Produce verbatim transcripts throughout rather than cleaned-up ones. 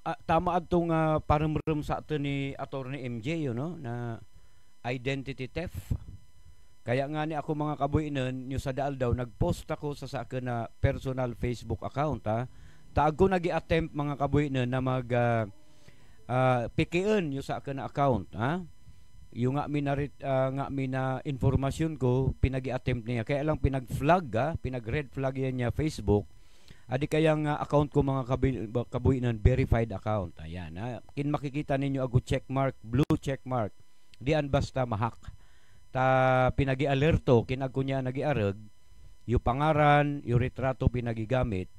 ah, tama adto nga paremrem sa aten ni Attorney M J, you know, na identity theft. Kaya ngani ako, mga kabuinun, nyo sa da aldaw, nag-post ako sa, sa aken a personal Facebook account, ha. Ta agko nagi-attempt, mga kabuinun, na mag, ah, ah, pikiun yo sa aken a account, ha. Yo nga mina rit-, ah, nga mina impormasyon ko, pinagi-attempt niya. Kaya lang pinag-flag, ha, pinag-red flag yan niya Facebook. Adi kayang, ah, account ko, mga kabi-, kabuinun, verified account. Ayan, ha. Kin makikita ninyo ago checkmark, blue checkmark. Di an basta ma-hack. Ta pinagi-alerto, kin agko niya nagiareg, yo pangaran, yo ritrato pinagigamit,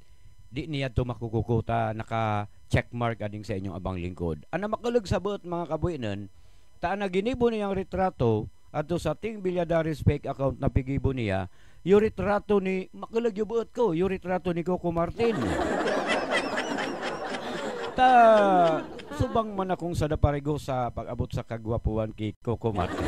di niya to makukuku ta naka-checkmark ading sa inyong abang lingkod. An a makeleg sa beet, mga kabuinun, ta an a ginibo niyang ritrato, adto sa Ting Villadares fake account na pigibo niya, yo ritrato ni, makeleg yo beet ko, yo ritrato ni Coco Martin. Ta, subang man akong sada parigo sa pag-abot sa kagwapuan ki Coco Martin.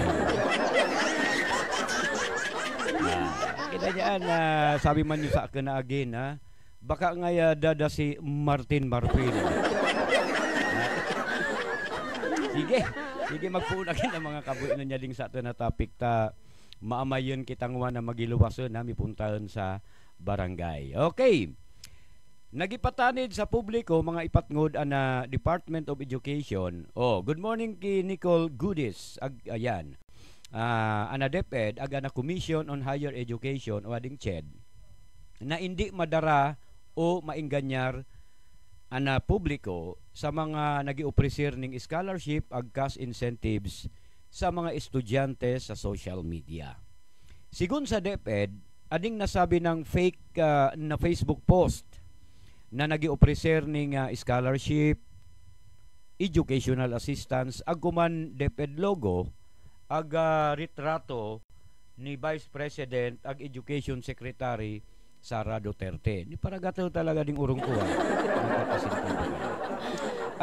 Ah, kita dyan, ah, sabi man yo sa aken na again, ha? Baka ngaya dada si Martin Marfil. Ah. Sige, sige, magpoon aken na, mga kabuinun, ya ding sa aten a topic ta maamayan kitang wan a magiluwasen na mipuntahan sa barangay. Okay. Nagipatanid sa publiko, mga ipatngod, an a Department of Education. Oh, good morning ki Nicole Goodies. Ag-, ayan. Ah, an a DepEd, ag an a Commission on Higher Education, o ading CHED, na indi madara o maenganyar an a publiko sa mga nag-i-opreser ning scholarship ag cash incentives sa mga estudyante sa social media. Segun sa DepEd, ading nasabi nang fake, ah, na Facebook post na nag-i-opreser ning, ah, scholarship, educational assistance, agko man DepEd logo, ag, ah, ritrato ni Vice President ag Education Secretary Sara Duterte. Ni para gatel talaga ding urong ko, ah.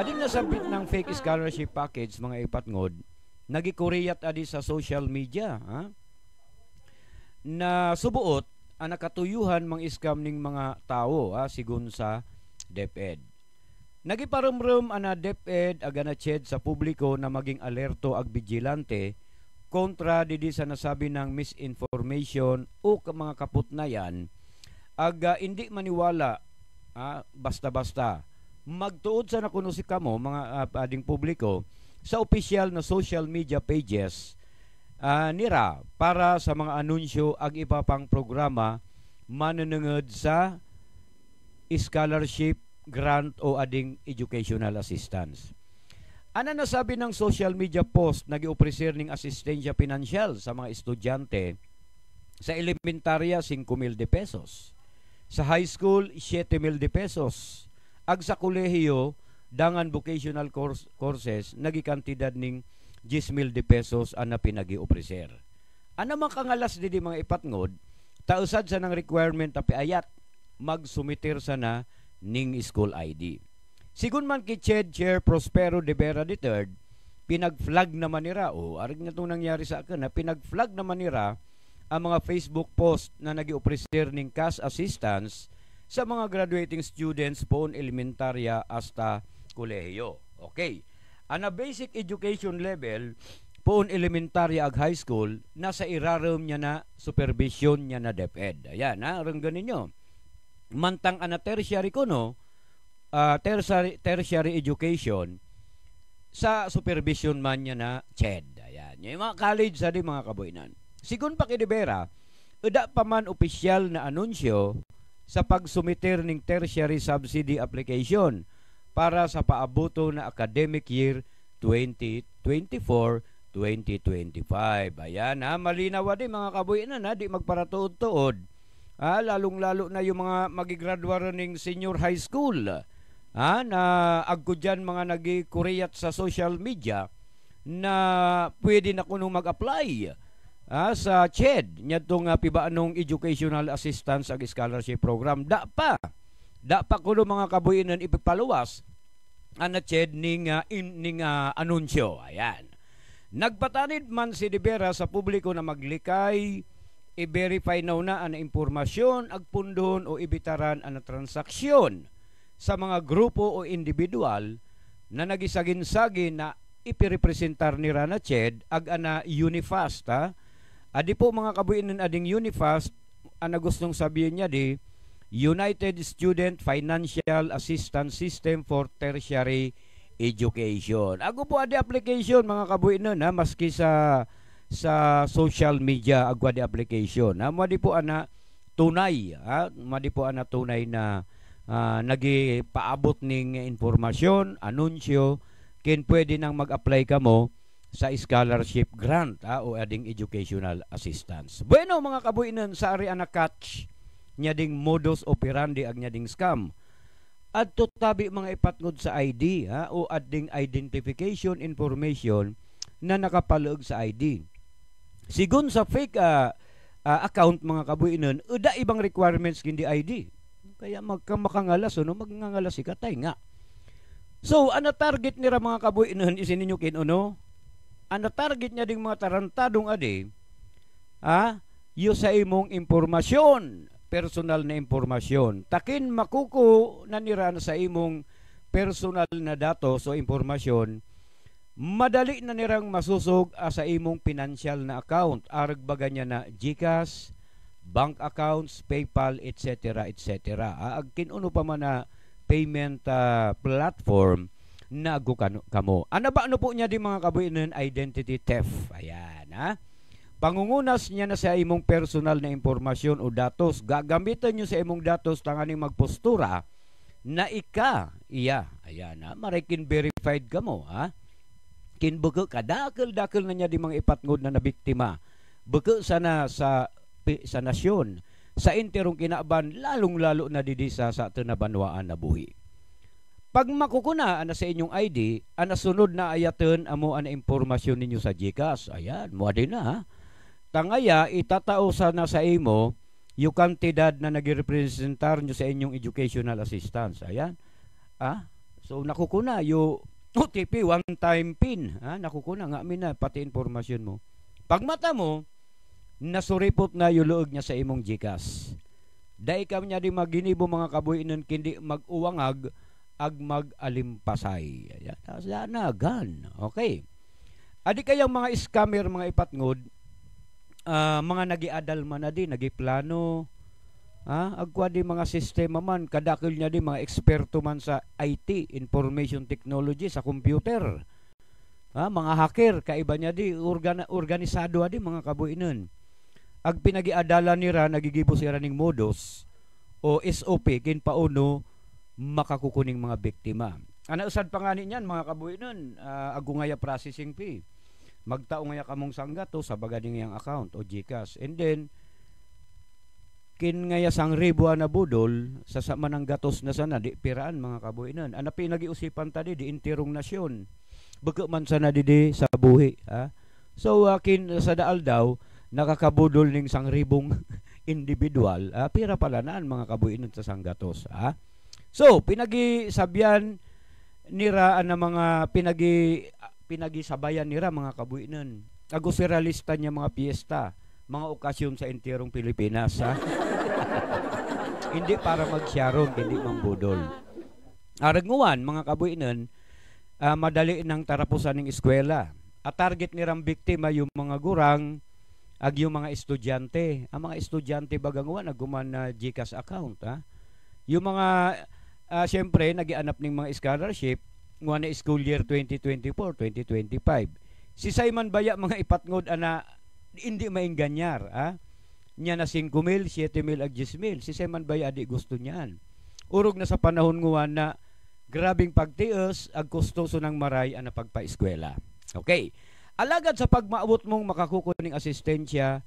Ading nasabit nang fake scholarship package, mga ipatngod, nagi-create adi sa social media, ha? Na subuot, an a katuyuhan mang-scam ning mga tawo, ha, segun sa DepEd. Nagiparemrem an a DepEd ag an a CHED sa publiko na maging alerto ag bigilante kontra didi sa nasabi nang misinformation o ka-, mga kaputnayan, ag, ah, indi maniwala, ah, basta-basta. Magtuod sana kuno sikamo, mga, ah, ading publiko, sa opisyal na social media pages, ah, nira para sa mga anunsyo ag iba pang programa manenenged sa scholarship, grant o ading educational assistance. An a nasabi nang social media post, nag-i-opreser ning asistensya pinansyal sa mga estudyante sa elementarya, singko mil de pesos. Sa high school, siyete mil de pesos. Ag sa kolehiyo, dangan vocational course-, courses, naging kantidad ning dyes mil de pesos an a pinag-i-opreser. An a makangalas didi, mga ipatngod, ta usad sanang requirement a piayat, magsumiter sana ning school I D. Segun man ki CHED Chair Prospero de Vera the third, pinag-flag naman nira, o, aring ngatong nangyari sa aken, ha, pinag-flag naman nira ang mga Facebook post na nag-i-opreser ning cash assistance sa mga graduating students poon elementarya asta kolehiyo. Okay. An a basic education level, poon elementarya ag high school, nasa irarem niya na supervision niya na DepEd. Ayan, ha, renggen ninyo. Mantang an a tertiary kuno, ah, tertiary, tertiary education, sa supervision man niya na CHED. Ayan. Yung mga college, sa di, mga kabuinan. Segun pa ki de Vera, eda pa man opisyal na anunsyo sa pagsumiter ning tertiary subsidy application para sa paabuto na academic year twenty twenty-four, twenty twenty-five. Ayan, ha, malinaw a di, mga kabuinan, ha, di magparatuod-tuod. Ha, lalong-lalo na yung mga magigradwa rin ning senior high school. Ha, na agko diyan mga nagikuryat sa social media na pwede na kuno mag-apply, ha, sa CHED, niya tong, ah, pibaanong educational assistance ag scholarship program. Da pa. Da pa kuno, mga kabuinan, ipipaluwas an a CHED ning, ah, in-, ning, ah, anunsyo. Ayan. Nagpatanid man si de Vera sa publiko na maglikay, i-verify na una an impormasyon, ag pundon o ibitaran an transaksyon sa mga grupo o indibidwal na nagisagin-sagin na ipirepresentar nira na CHED, ag ana UNIFAST, ha? Adi pu, mga kabuinun, ading UNIFAST, ana gustong sabihin niya di, United Student Financial Assistance System for Tertiary Education. Ago pu adi application, mga kabuinun, ha, maski sa, sa social media, ago adi application. Ha, madi pu ana tunay, ha, madi pu ana tunay na, ah, nagipaabot ning impormasyon, anunsyo, ken pwede nang mag-apply kamo sa scholarship grant, ha, o ading educational assistance. Bueno, mga kabuinun, sari ana catch nia ding modus operandi ag nia ding scam. Adto tabi, mga ipatngod, sa I D, ha, o ading identification information na nakapaleeg sa I D. Sigun sa fake, ah, ah, account, mga kabuinun, e da ibang requirements kindi I D. Kaya magka-, makangalas, ono, magngangalas ika, tay nga. So, ana target nira, mga kabuinun, isin ninyo kin-, ono? Ana target nia ding mga tarantadong adi, ha? Yu sa imong impormasyon, personal na impormasyon. Ta kin makukuha na nira sa imong personal na datos o impormasyon, madali na nirang masusog a sa imong pinansyal na account. Areg baga nia na GCash, bank accounts, PayPal, et cetera, et cetera. A, ag kin-, ono pa man a payment, ah, platform na ago kano-, kamo. Ana ba, ano pu nia di, mga kabuinun? Identity theft. Ayan, ha? Pangungunas nia na sa imong personal na impormasyon o datos. Gagamitun yu sa imong datos tanganing magpostura na ika iya. Ayan, ha? Maray kin verified kamo, ha? Kin beke, kadakel-dakel na nia di, mga ipatngod, na nabiktima. Beke sana sa pi-, sa nasyon, sa enterong kinaban, lalong-lalo na didi sa, sa atun a banwaan a buhi. Pag makukuna ana sa inyong I D, ana sunod na ayatun amo ana impormasyon ninyo sa GCash. Ayan, mua di na, ha? Tangaya, itatao sana sa imo yu kantidad na nagirepresentar nyo sa inyong educational assistance. Ayan. Ha? So, nakukuna yu O T P, one time pin. Ha? Nakukuna nga mi na pati impormasyon mo. Pagmata mo, nasuripot na yu lueg nia sa imong GCash. Dai ka nia di maginibo, mga kabuinun, kindi mag-uwangag ag mag-alimpasay. Ayan. Sana gan. Okay. Adi kayang mga scammer, mga ipatngod, ah, mga nagiadal man adi, nagiplano, ha? Agku adi mga sistema man, kadakel nia di mga eksperto man sa I T, information technology, sa computer. Ha? Mga hacker, kaiba nia di, organ-, organisado adi, mga kabuinun. Ag pinagiadalan nira, nagigibo sira ning modus o S O P kin paunu makakuku ning mga biktima. Ana usad pa ngani niyan, mga kabuinun, ah, ago ngaya processing fee. Magtao ngaya kamong sanggatos sa baga ning iyang account o GCash. And then, kin ngaya sangribu ana budol, sa, sa mananggatos na sana, di piraan, mga kabuinun. Ana pinagiusipan ta di, di enterong nasyon. Beke man sana didi sa buhi, ha? So, ah, kin sada aldaw, nakakabudol ning sangribung indibidwal, ah, pira pala naan, mga kabuinun, sa sanggatos, ha? So, pinagisabayan nira ana mga pinagi-, pinagisabayan nira, mga kabuinun. Ago sira lista nia mga piyesta, mga okasyon sa enterong Pilipinas, ha? Hindi para magsyaron, hindi mambudol. Areg nguan, mga kabuinun, ah, madali nang tarapusan ning eskwela. A target nirang biktima yu mga gurang, ag yu mga estudyante. A mga estudyante baga nguan, ago man a GCash account, ha? Yu mga, ah, siyempre, nagianap ning mga scholarship, nguan a school year twenty twenty-four, twenty twenty-five. Sisay man baya, mga ipatngod, ana, hindi maenganyar, ha? Nia na singko mil, siyete mil, ag dyes mil. Sisay man baya a di gusto niyan. Urog na sa panahon nguan na grabeng pagtius, ag kostoso nang maray ana pagpaeskwela. Okay. Alagad sa pagmaabot mong makakuku ning asistensya,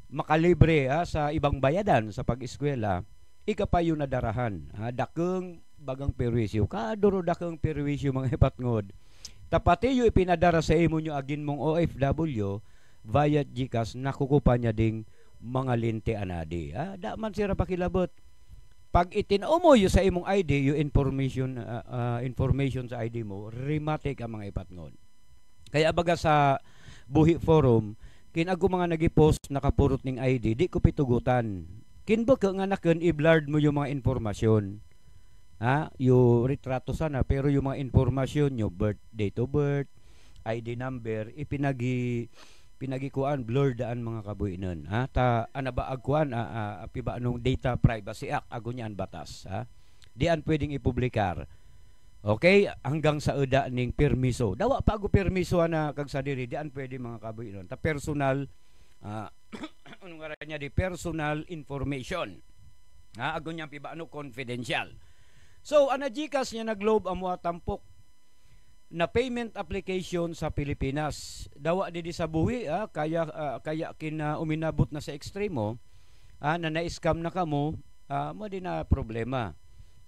makalibre, ha, sa ibang bayadan sa pag-eskwela, ika pa yu nadarahan, ha, dakung bagang perwisyo. Kaduro dakung perwisyo, mga ipatngod. Ta pati yu ipinadara sa imonyo a ginmong O F W, via GCash, nakuku pa nia ding mga linte anadi, ha? Da man sira pakilabet. Pag itinao mo yu sa imong I D, yu information, ah, ah, information sa I D mo, remate ka, mga ipatngod. Kaya baga sa Buhi Forum, kin ago mga nagi-post nakapurot ning I D, di ko pitugutan. Kin beke nga nakun i-blurred mo yu mga impormasyon. Ha, yu ritrato sana, pero yu mga impormasyon, yu birth, date of birth, I D number, ipinagi-, pinagikuan, blurred daan, mga kabuinun. Ha, ta, ana ba agkuan, a, a, a, pibanong Data Privacy Act, ago niyan batas, ha. Di yan pwedeng ipublikar. Okay? Hanggang sa eda ning permiso. Dawa pa ago permiso, ana, kagsadiri, di yan pwede, mga kabuinun. Ta personal, a, ano ngaran niya di, personal information. Ha, ago niyan pibano, confidential. So, ana GCash niyan a Globe, amo a tampok na payment application sa Pilipinas. Dawa didi sa buhi, ha, kaya, a, kaya kin, a, uminabot na sa ekstremo, ha, na na-scam na kamo, a, amo dina problema.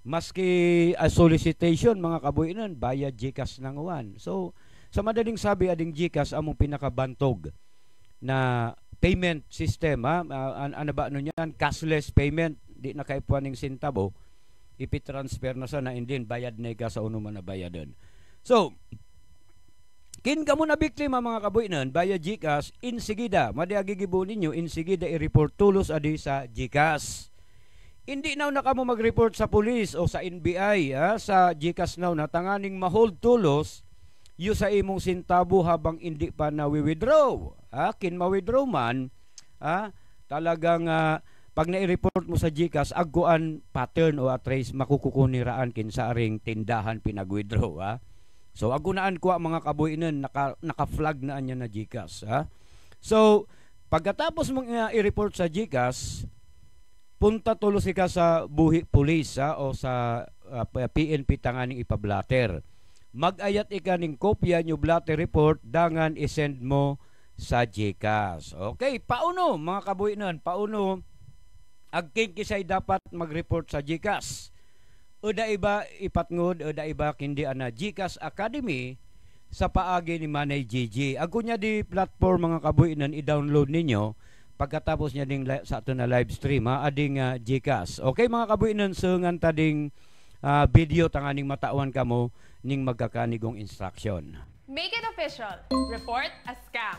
Maski, a, solicitation, mga kabuinun, via GCash na ngwan. So, sa madaling sabi, ading GCash among pinakabantog na payment system, ha? A, an-, ana ba ano niyan, cashless payment, di na kaipuan ning sentabo, ipi-transfer na sana, and then bayad na ika sa unu man a bayadun. So, kin kamo nabiktima, mga kabuinun, via GCash, insigida, madi a gigibuun ninyo, insigida i-report tulos adi sa GCash. Indi naw na kamo mag-report sa pulis o sa N B I, ha, sa GCash naw na tanganing ma-hold tulos yu sa imong sentabo habang indi pa nawi-withdraw. Ha, kin ma-withdraw man, ha, talagang, a, pag nai-report mo sa GCash, agkuan pattern o a trace, makukukuni raan kin saring tindahan pinag-withdraw, ha. So, agkunaan kua, mga kabuinun, naka-, naka-flag na anya na GCash, ha. So, pagkatapos mong, a, i-report sa GCash, punta tulos ika sa buhi pulis, ha, o sa, a, P-, PNP tanganing ipa-blotter. Mag-ayat ika ning kopya niyo blotter report, dangan i-send mo sa GCash. Okay, paunu, mga kabuinun, paunu agkinkisay dapat mag-report sa GCash? Eda iba ipatngud, eda iba kindi ana GCash Academy sa paagi ni Manay Gigi. Agku niya di platform, mga kabuinun, i-download ninyo pagkatapos niya ding li-, sa atun a live stream, ha, ading, a, GCash. Okay, mga kabuinun, so ngan ta ding, a, video tanganing matawan kamo ning magkakanigong instruction. Make it official. Report a scam.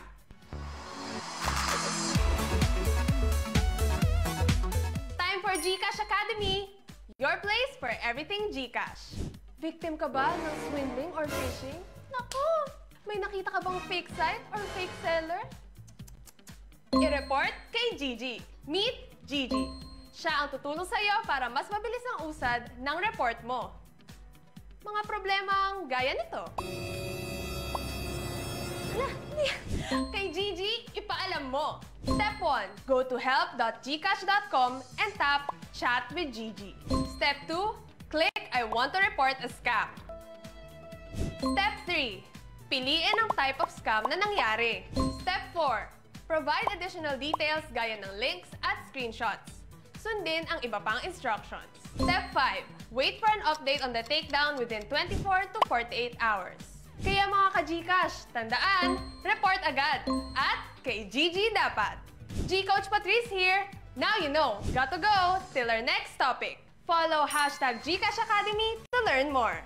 Time for GCash Academy, your place for everything GCash. Victim ka ba ng swindling or phishing? Naku! May nakita ka bang fake site or fake seller? I-report kay Gigi. Meet Gigi. Siya ang tutulong sa'yo para mas mabilis ang usad ng report mo. Mga problemang gaya nito. Ala, hindi. Kay Gigi, ipaalam mo. Step one, go to help dot gcash dot com and tap Chat with Gigi. Step two, click I want to report a scam. Step three, piliin ang type of scam na nangyari. Step four, provide additional details gaya ng links at screenshots. Sundin ang iba pang instructions. Step five, wait for an update on the takedown within twenty-four to forty-eight hours. Kaya, mga ka-GCash, tandaan, report agad at kay Gigi dapat. G Coach Patrice here. Now you know. Got to go. Till our next topic. Follow hashtag GCash Academy to learn more.